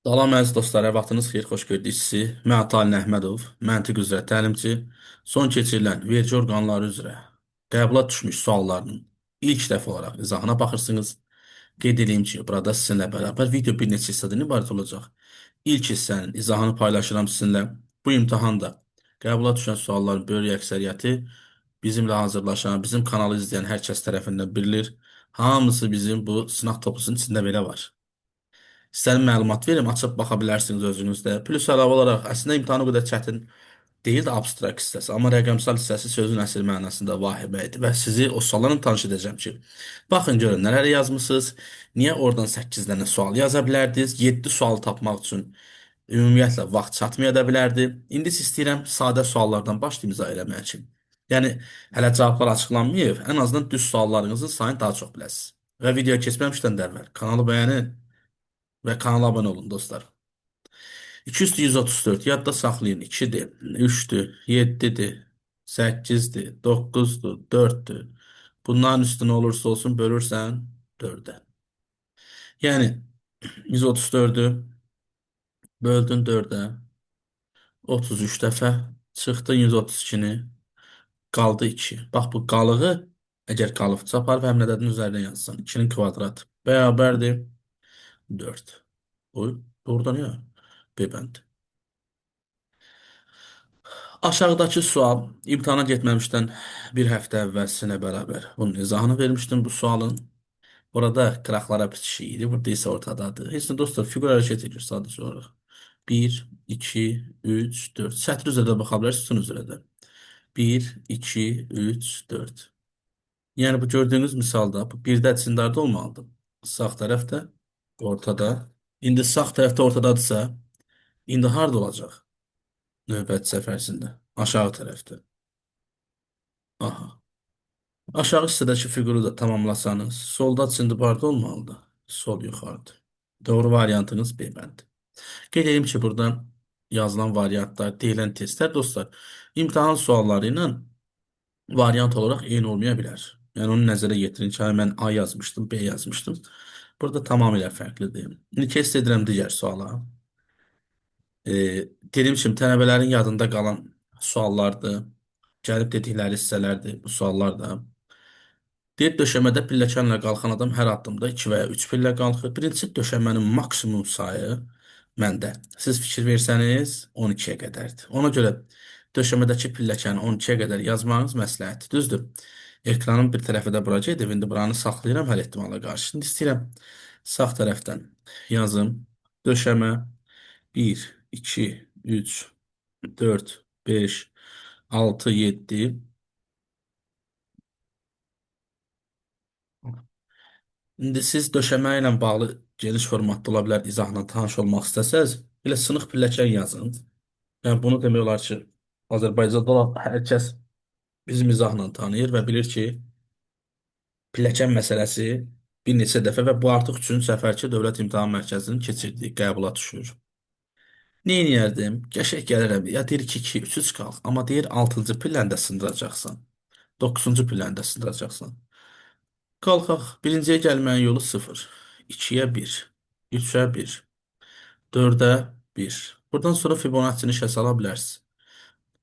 Salam əziz dostlar, hər vaxtınız xeyir, xoş gördük sizi. Mən Atalin Əhmədov, məntiq üzrə təlimçi. Son keçirilən vergi orqanları üzrə qəbula düşmüş suallarının ilk dəfə olaraq izahına baxırsınız. Qeyd edeyim ki, burada sizinlə bərabər video bir neçə hissədən ibarət olacaq. İlk hissənin izahını paylaşıram sizinlə. Bu imtahanda qəbula düşən sualların böyük əksəriyyəti bizimlə hazırlaşan, bizim kanalı izləyən hər kəs tərəfindən bililir. Hamısı bizim bu sınaq toplusunun içində belə var. İstərəm məlumat verim, açıb baxa bilərsiniz özünüz də. Plus əlavə olaraq, əslində imtahan o qədər çətin deyildi abstrakt hissəsi, amma rəqəmsal hissəsi sözün əsl mənasında vahimə idi və sizi o suallarla tanış edəcəm ki, baxın görün nələr yazmısınız, niyə oradan 8 dənə sual yaza bilərdiniz, 7 sual tapmaq üçün ümumiyyətlə vaxt çatmaya da bilərdi. İndi istəyirəm sadə suallardan başlayım izah eləmək üçün. Yəni, hələ cavablar açıqlanmayıb, ən azından düz suallarınızın sayını daha çox biləsiniz. Və video keçməmişdən də əvvəl kanalı bəyənin və kanala abunə olun dostlar. 234 yadda saxlayın. 2-dir, 3-dür, 7-dir, 8-dir, 9-dur, 4-dür. Bunların üstünə olursa olsun bölürsən 4-ə. Yəni 134-ü böldün 4-ə 33 dəfə çıxdın 132-ni qaldı 2. Bax bu qalığı əgər qalıqca aparıb həmin ədədin üzərinə yazsan 2-nin kvadratı bərabərdir 4. Bu doğrudan ya. B bəndi. Aşağıdakı sual imtahana getməmişdən bir həftə əvvəl sizinlə bərabər bunun izahını vermişdim bu sualın. Burada qıraqlara bitişik idi, burada isə ortadadır. Heç nə dostlar, fiqur hərəkət edir sadəcə olaraq. 1, 2, 3, 4. Sətr üzrə də baxa bilərsiniz, sütun üzrə də. 1, 2, 3, 4. Yəni bu gördüyünüz misalda bu birdə içində harda olmalıdır? Sağ tərəfdə, ortada. İndi sağ tərəfdə ortadadırsa, indi harda olacaq? Növbəti səfərsində. Aşağı tərəfdə. Aha. Aşağı hissədəki fiquru da tamamlasanız, solda içində harda olmalıdır? Sol yuxarıda. Doğru variantınız B bəndi. Qeyd edim ki, burada yazılan variantlar, deyilən testlər, dostlar, imtahan sualları ilə variant olaraq eyni olmaya bilər. Yəni onu nəzərə getirin ki, mən A yazmışdım, B yazmışdım. Burada tamamilə fərqlidir. İndi keçid edirəm digər suala. Dediyim kimi, tələbələrin yadında qalan suallardır. Gəlib dedikləri hissələrdir bu suallar da. Deyir, döşəmədə pilləkənlə qalxan adam hər addımda 2 və ya 3 pillə qalxır. Birincisi, döşəmənin maksimum sayı məndə. Siz fikir versəniz, 12-yə qədərdir. Ona görə döşəmədəki pilləkəni 12-yə qədər yazmağınız məsləhətdir. Düzdür? Ekranın bir tərəfi də bura gedib. İndi buranı saxlayıram hər ehtimala qarşı. İndi istəyirəm sağ tərəfdən yazım. Döşəmə 1, 2, 3, 4, 5, 6, 7. İndi siz döşəmə ilə bağlı geniş formatda ola bilər izahla tanış olmaq istəsəz, elə sınıq pilləkən yazın. Yəni bunu demək olar ki, Azərbaycanda olan hər kəs bizim izahla tanıyır və bilir ki, pilləkən məsələsi bir neçə dəfə və bu artıq üçüncü səfər ki, Dövlət İmtahan Mərkəzinin keçirdiyi qəbula düşür. Nə edərdim? Qəşəng gəlirəm. Ya deyir ki, 2, 3, 3 qalx. Amma deyir 6-cı pilləni də sındıracaqsan. 9-cu pilləni də sındıracaqsan. Qalxaq. Birinciyə gəlməyin yolu 0. 2-yə 1. 3-ə 1. 4-ə 1. Buradan sonra Fibonacci-ni işə sala bilərsiniz.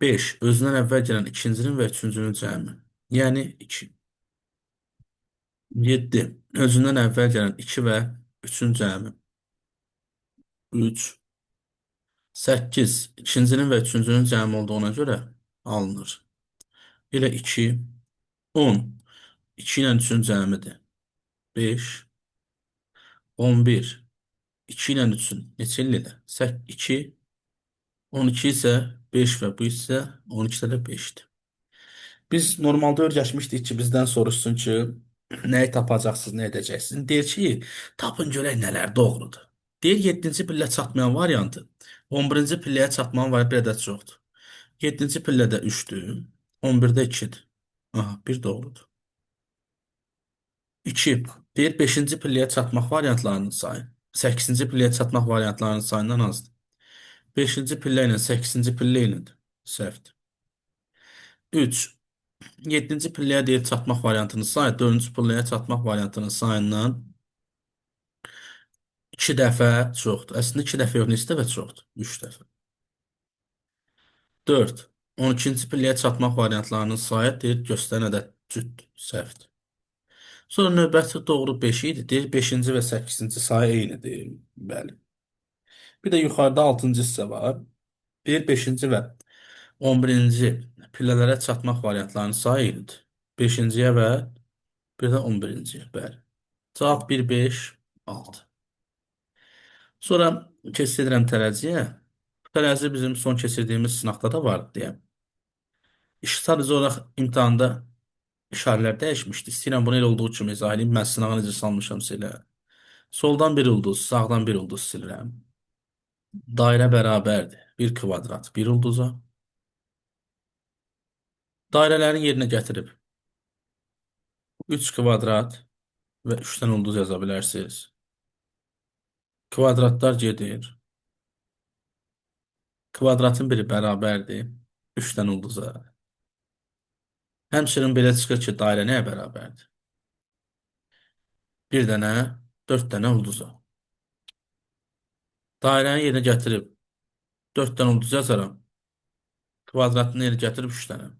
5. Özündən əvvəl gələn ikincinin və üçüncünün cəmi. Yəni 2. 7. Özündən əvvəl gələn 2 və 3-ün cəmi. 3. 8. İkincinin və üçüncünün cəmi olduğuna görə alınır. Elə 2. 10. 2 ilə 3-ün cəmidir. 5. 11. 2 ilə 3-ün neçə elə? 2. 12 isə 5 və bu isə 12-də də 5-dir. Biz normalda öyrəşmişdik ki, bizdən soruşsun ki, nəyi tapacaqsınız, nə edəcəksiniz? Deyir ki, tapın görək nələr doğrudur. Deyir 7-ci pillə çatmayan variantı 11-ci pilləyə çatmanın variantı bir ədəd çoxdur. 7-ci pillədə 3-dür, 11-də 2-dir. Aha, 1 doğrudur. 2. Deyir 5-ci pilləyə çatmaq variantlarının sayı 8-ci pilləyə çatmaq variantlarının sayından azdır. 5-ci pillə ilə 8-ci pillə eynidir. Səhvdir. 3. 7-ci pilləyə deyir çatmaq variantının sayı 4-cü pilləyə çatmaq variantının sayından 2 dəfə çoxdur. Əslində 2 dəfə yox, neçə dəfə çoxdur? 3 dəfə. 4. 12-ci pilləyə çatmaq variantlarının sayı deyir, göstərən ədəd cüt səhvdir. Sonra növbəti doğru 5 idi. Deyir, 5-ci və 8-ci sayı eynidir. Bəli. Bir də yuxarıda 6-cı hissə var. Deyir, 5-ci və 11-ci pillələrə çatmaq variantlarının sayı eynidir. 5-ciyə və bir də 11-ciyə. Bəli. Cavab 1, 5, 6. Sonra keçid edirəm tərəziyə. Bu tərəzi bizim son keçirdiyimiz sınaqda da vardı deyə. İş sadəcə olaraq imtahanda işarələr dəyişmişdi. İstəyirəm bunu elə olduğu kimi izah edeyim. Mən sınağı necə salmışamsa elə. Soldan bir ulduz, sağdan bir ulduz silirəm. Dairə bərabərdir. 1 kvadrat 1 ulduza. Dairələrin yerinə gətirib 3 kvadrat və 3-dən ulduz yaza bilərsiniz. Kvadratlar gedir. Kvadratın biri bərabərdir 3-dən ulduza. Həmçinin belə çıxır ki, dairə nəyə bərabərdir? 1 dənə, 4 dənə ulduza. Dairənin yerinə gətirib 4 dənə ulduz yazaram. Kvadratın yerinə gətirib 3 dənə.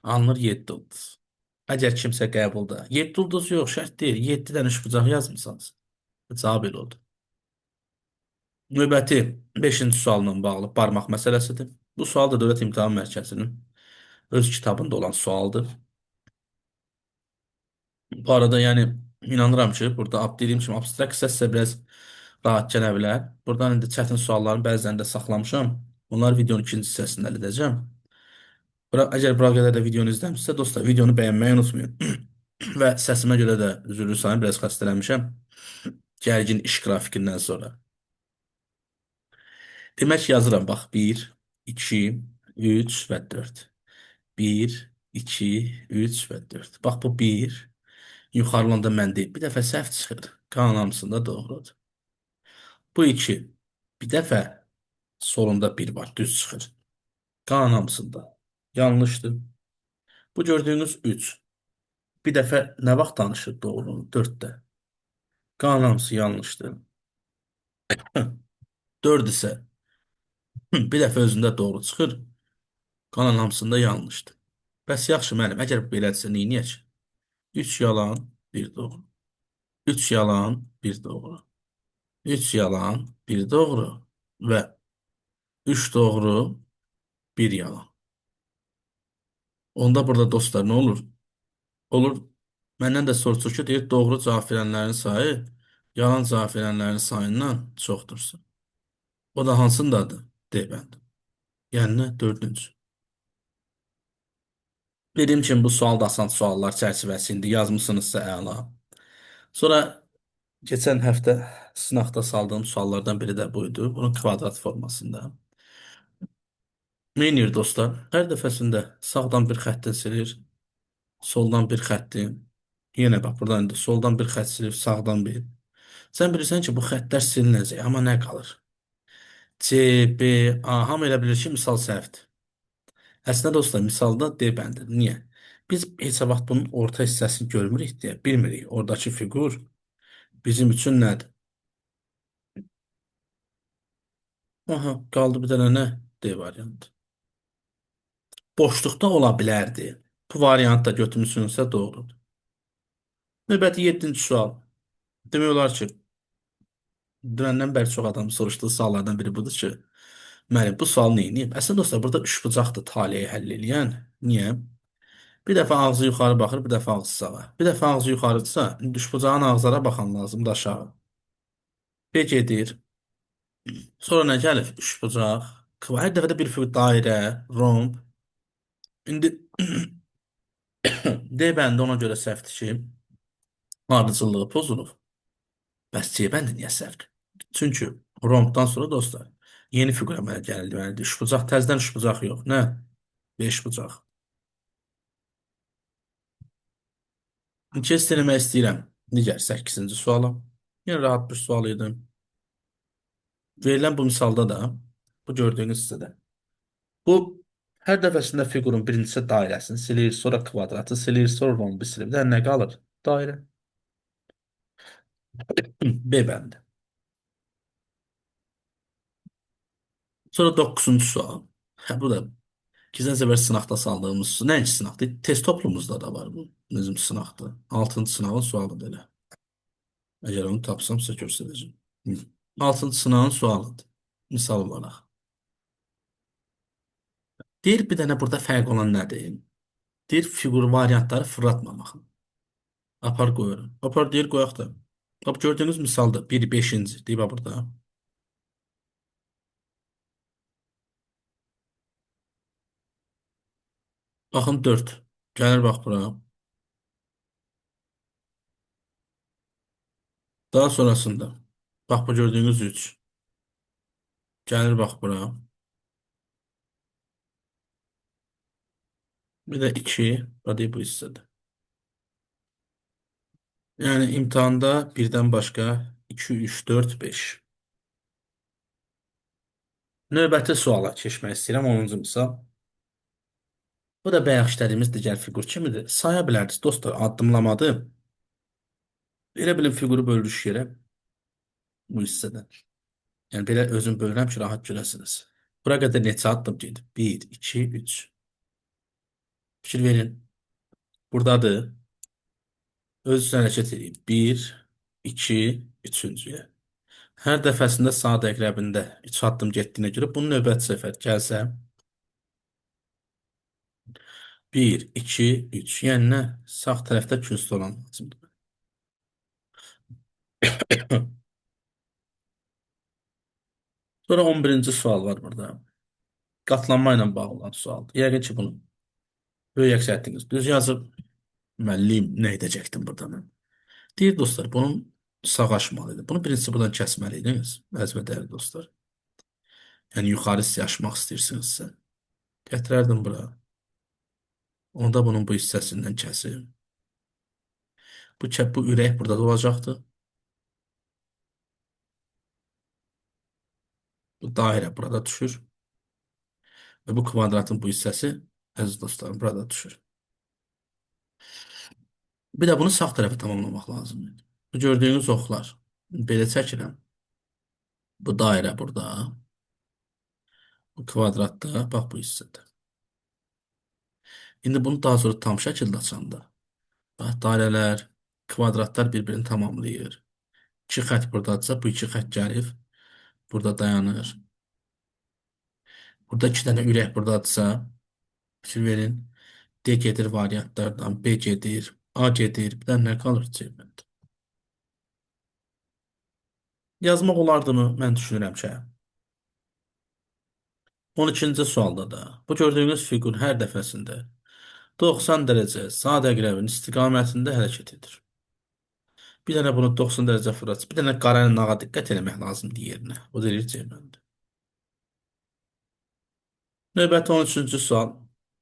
Alınır 7 ulduz. Əgər kimsə qəbulda 7 ulduz yox, şərt deyil. 7 dənə üçbucaq yazmısanız. Cavab elə oldu. Növbəti 5-ci sualla bağlı barmaq məsələsidir. Bu sual da Dövlət İmtahan Mərkəzinin öz kitabında olan sualdır. Bu arada yəni inanıram ki, burada dediyim kimi abstrakt hissəsi biraz rahat gələ bilər. Buradan indi çətin sualların bəzilərini də saxlamışam. Onları videonun ikinci hissəsində həll edəcəm. Əgər bura qədər də videonu izləmişsə, dostlar, videonu bəyənməyi unutmayın. Və səsimə görə də üzürlü sayın, biraz xəstələnmişəm. Gərgin iş qrafikindən sonra. Demək yazıram, bax, 1, 2, 3 və 4. 1, 2, 3 və 4. Bax, bu 1. Yuxarılanda mən deyil. Bir dəfə səhv çıxır. Qalan hamısında doğrudur. Bu 2. Bir dəfə solunda 1 var, düz çıxır. Qalan hamısında yanlışdır. Bu gördüyünüz 3. Bir dəfə nə vaxt danışır doğrunu? 4-də. Qalan hamısı yanlışdır. 4 isə bir dəfə özündə doğru çıxır. Qalan hamısında yanlışdır. Bəs yaxşı müəllim, əgər belədirsə neyniyək? 3 yalan, 1 doğru. 3 yalan, 1 doğru. 3 yalan, 1 doğru və 3 doğru, 1 yalan. Onda burada dostlar nə olur? Olur, məndən də soruşur ki, deyir, doğru cavab verənlərin sayı yalan cavab verənlərin sayından çoxdursa. O da hansındadır? D bəndi. Yəni nə? 4-cü. Dediyim kimi bu sual da asan suallar çərçivəsində yazmısınızsa əla. Sonra keçən həftə sınaqda saldığım suallardan biri də buydu. Bunun kvadrat formasında. Nə edir dostlar? Hər dəfəsində sağdan bir xəttin silir, soldan bir xəttin. Yenə bax, buradan indi soldan bir xətt silir, sağdan bir. Sən bilirsən ki, bu xəttlər silinəcək, amma nə qalır? C, B, A, hamı elə bilir ki, misal səhvdir. Əslində dostlar, misalda D bəndidir. Niyə? Biz heç vaxt bunun orta hissəsini görmürük deyə bilmirik. Oradakı fiqur bizim üçün nədir? Aha, qaldı bir dənə nə? D variantı. Boşluqda ola bilərdi. Bu variantda götürmüsünüzsə doğrudur. Növbəti 7-ci sual. Demək olar ki, dünəndən bəri çox adam soruşduğu suallardan biri budur ki, müəllim, bu sual neyniyib? Əslində dostlar, burada üçbucaqdır taleyi həll eləyən. Niyə? Bir dəfə ağzı yuxarı baxır, bir dəfə ağzı sağa. Bir dəfə ağzı yuxarıdırsa, üçbucağın ağızlara baxan lazımdır aşağı. B gedir. Sonra nə gəlir? Üçbucaq. Hər dəfə də bir dairə, romb. İndi D bəndi ona görə səhvdir ki, ardıcıllığı pozulub. Bəs C bəndi niyə səhvdir? Çünki rombdan sonra dostlar, yeni fiqur əmələ gəlməlidir. Üçbucaq, təzədən üçbucaq yox. Nə? Beşbucaq. Keçid eləmək istəyirəm. Digər 8-ci suala. Yenə rahat bir sual idi. Verilən bu misalda da, bu gördüyünüz hissədə. Bu, hər dəfəsində fiqurun birincisi dairəsini silir, sonra kvadratı silir, sonra rombu silir. Bir də nə qalır? Dairə. B bəndi. Sonra 9-cu sual. Hə, bu da keçən səfər sınaqda saldığımız, nəinki sınaqda, test toplumumuzda da var bu. Bizim sınaqda. 6-cı sınavın sualıdır elə. Əgər onu tapsam sizə göstərəcəm. 6-cı sınavın sualıdır. Misal olaraq. Deyir, bir dənə burada fərq olan nədir? Deyir, fiqur variantları fırlatmamaq. Apar qoyuram. Apar deyir, qoyaq da. Bax, gördüyünüz misalda 1, 5-ci. Deyir, bax burada. Baxın, 4. Gəlir, bax bura. Daha sonrasında, bax, bu gördüyünüz 3. Gəlir, bax bura. Bir də 2. Bax, deyir, bu hissədə. Yəni, imtahanda birdən başqa 2, 3, 4, 5. Növbəti suala keçmək istəyirəm, 10-cu misal. Bu da bayaq işlədiyimiz digər fiqur kimidir. Saya bilərdiniz, dostlar, addımlamadı. Elə bilin, fiquru bölürük yerə bu hissədən. Yəni, belə özüm bölürəm ki, rahat görəsiniz. Bura qədər neçə addım gedib? 1, 2, 3. Fikir verin. Buradadır. Öz üstünə hərəkət edeyim. 1, 2, 3-cüyə. Hər dəfəsində saat əqrəbində 3 addım getdiyinə görə bunun növbəti səfər gəlsə 1, 2, 3. Yəni nə? Sağ tərəfdə küncdə olan lazımdır. Sonra 11-ci sual var burada. Qatlanma ilə bağlı olan sualdır. Yəqin ki, bunu böyük əksəriyyətiniz düz yazıb. Müəllim, nə edəcəkdim burada mən? Deyir dostlar, bunun sağ aşmalı idi. Bunu birincisi buradan kəsməliydiniz, əziz və dəyərli dostlar. Yəni, yuxarı hissəyə aşmaq istəyirsinizsə. Gətirərdim bura. Onda bunun bu hissəsindən kəsim. Bu ürək burada da olacaqdır. Bu dairə burada düşür. Və bu kvadratın bu hissəsi, əziz dostlarım, burada düşür. Bir də bunu sağ tərəfə tamamlamaq lazımdır. Bu gördüyünüz oxlar. Belə çəkirəm. Bu dairə burada. Bu kvadratda, bax bu hissədə. İndi bunu daha sonra tam şəkildə açanda, bax, dairələr, kvadratlar bir-birini tamamlayır. İki xətt buradadırsa, bu iki xətt gəlir, burada dayanır. Burada iki dənə ürək buradadırsa, fikir verin, D gedir variantlardan, B gedir, A gedir, bir dənə nə qalır C bəndi. Yazmaq olardı mı? Mən düşünürəm ki, hə. 12-ci sualda da bu gördüyünüz fiqur hər dəfəsində 90 dərəcə saat əqrəbinin istiqamətində hərəkət edir. Bir dənə bunu 90 dərəcə fırlatır. Bir dənə qara ilə ağa diqqət eləmək lazımdır yerinə. O deyir C bəndi. Növbəti 13-cü sual.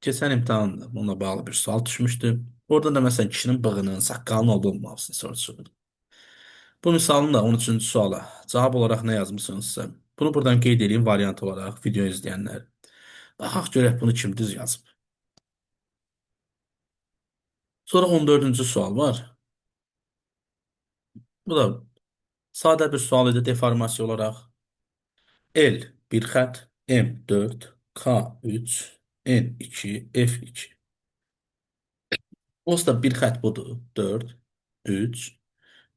Keçən imtahanda bununla bağlı bir sual düşmüşdü. Orada da məsələn kişinin bığının, saqqalının olub olmamasını soruşurdu. Bu misalın da 13-cü suala cavab olaraq nə yazmısınızsa, bunu buradan qeyd edeyim variant olaraq video izləyənlər. Baxaq görək bunu kim düz yazıb. Sonra 14-cü sual var. Bu da sadə bir sual idi deformasiya olaraq. L bir xətt, M 4, K 3, N 2, F 2. Onsuz da bir xətt budur. 4, 3,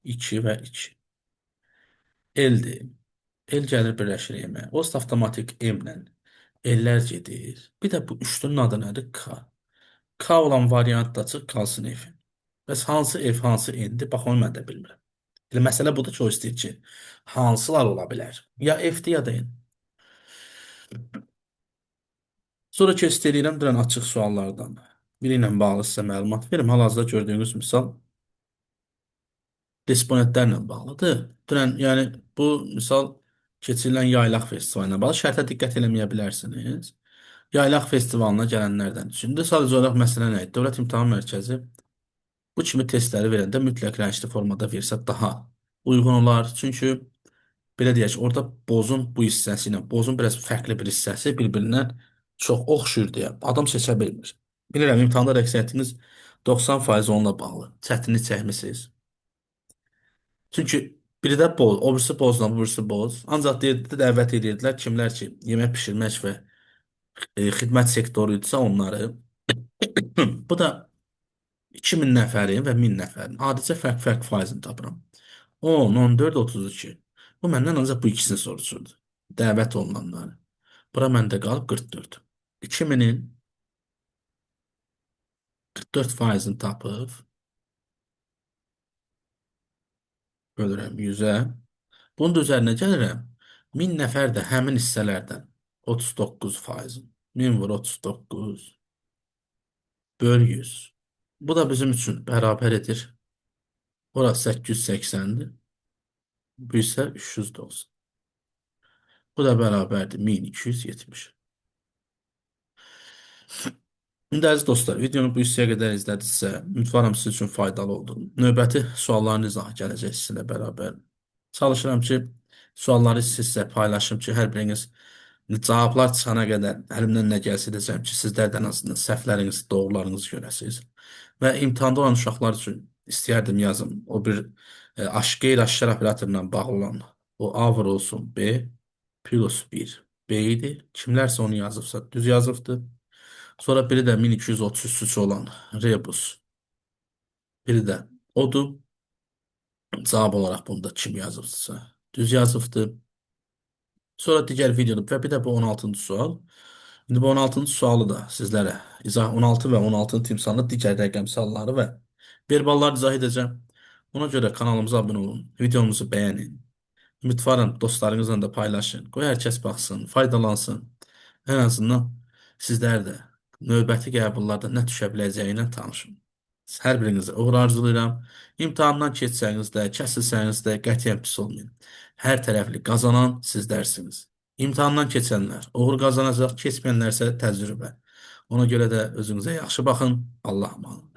2 və 2. L-dir. L gəlir birləşir M-ə. Onsuz da avtomatik M-lə L-lər gedir. Bir də bu üçlünün adı nədir? K. K olan variant da çıx, qalsın F. Bəs hansı F, hansı N-dir? Bax, onu mən də bilmirəm. Elə məsələ budur ki, o istəyir ki, hansılar ola bilər? Ya F-dir, ya da N. Sonra keçid eləyirəm dünən açıq suallardan. Biri ilə bağlı sizə məlumat verim. Hal-hazırda gördüyünüz misal disponentlərlə bağlıdır. Dünən, yəni bu misal keçirilən Yaylaq festivalına bağlı. Şərtə diqqət eləməyə bilərsiniz. Yaylaq festivalına gələnlərdən üçün də sadəcə olaraq məsələ nə idi? Dövlət İmtahan Mərkəzi bu kimi testləri verəndə mütləq rəngli formada versə daha uyğun olar. Çünki belə deyək, orada bozun bu hissəsi ilə bozun biraz fərqli bir hissəsi bir-birindən çox oxşuyur deyə adam seçə bilmir. Bilirəm, imtahanda əksəriyyətiniz 90% onunla bağlı. Çətinlik çəkmisiniz. Çünki biri də boz, o birisi bozla, bu birisi boz. Ancaq deyirdi, dəvət edirdilər kimlər ki, yemək pişirmək və xidmət sektoru idisə onları. Bu da 2000 nəfərin və 1000 nəfərin. Adicə fərq-fərq faizini tapıram. 10, 14, 32. Bu məndən ancaq bu ikisini soruşurdu. Dəvət olunanları. Bura məndə qalıb 44. 2000-in 44 faizini tapıb bölürəm 100-ə. Bunun da üzərinə gəlirəm. 1000 nəfər də həmin hissələrdən 39 faizin. 1000 vur 39 böl 100. Bu da bizim üçün bərabər edir. Orası 880-dir. Bu isə 390. Bu da bərabərdir 1270. İndi əziz dostlar, videonu bu hissəyə qədər izlədinizsə, ümidvaram sizin üçün faydalı oldu. Növbəti sualların izahı gələcək sizinlə bərabər. Çalışıram ki, sualları sizlə paylaşım ki, hər biriniz cavablar çıxana qədər əlimdən nə gəlsə edəcəm ki, sizlər də ən azından səhvlərinizi, doğrularınızı görəsiniz. Və imtahanda olan uşaqlar üçün istəyərdim yazım. O bir qeyri-aşkar operatorla bağlı olan o A vurulsun B plus 1 B idi. Kimlərsə onu yazıbsa düz yazıbdır. Sonra biri də 1233 olan rebus. Biri də odur. Cavab olaraq bunu da kim yazıbsa düz yazıbdır. Sonra digər videoda və bir də bu 16-cı sual. İndi bu 16-cı sualı da sizlərə izah 16 və 16-nın timsalında digər rəqəmsalları və verbalları izah edəcəm. Ona görə kanalımıza abunə olun, videomuzu bəyənin. Ümidvaram dostlarınızla da paylaşın. Qoy hər kəs baxsın, faydalansın. Ən azından sizlər də növbəti qəbullarda nə düşə biləcəyi ilə tanışın. Hər birinizə uğur arzulayıram. İmtahandan keçsəniz də, kəsilsəniz də qətiyyən pis olmayın. Hər tərəfli qazanan sizlərsiniz. İmtahandan keçənlər uğur qazanacaq, keçməyənlər isə təcrübə. Ona görə də özünüzə yaxşı baxın. Allah amanət.